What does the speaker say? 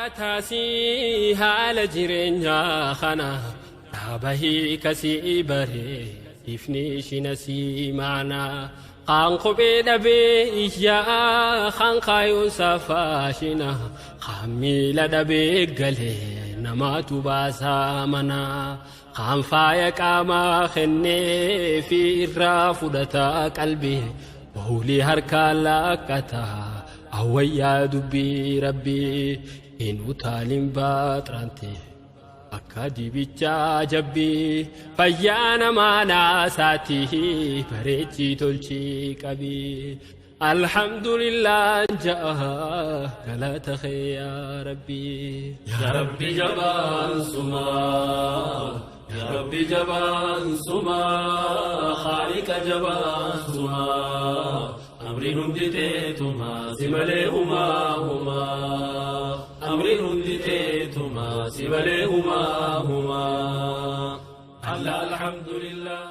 Akkaataasii haala jireenyaa kana dhaabahii kasii baree ifni ishina sii maanaa kaan kophee dhabee iyyaa kaan kaayuun safaashina kaan miila dhabee galee namaatu baasaa manaa kaan faaya qaamaa kennee fi irraa fudhataa qalbii bawlii harkaan laakkataa. Awwayyaa dubbii rabbii hin utaalin baaxirante akka dibichaa jabbii fayyaa namaa naasaati bareechii tolchii qabii. Alhamdulillah ja'a galata kee yaa rabbii. Yaa rabbi jabaan sumaa yaa rabbi jabaan sumaa khaalika jabaan sumaa. Amriin hundi teetumaa si malee humaa humaa. Amriin hundi teetumaa si malee humaa humaa. Alla alhamdulillah.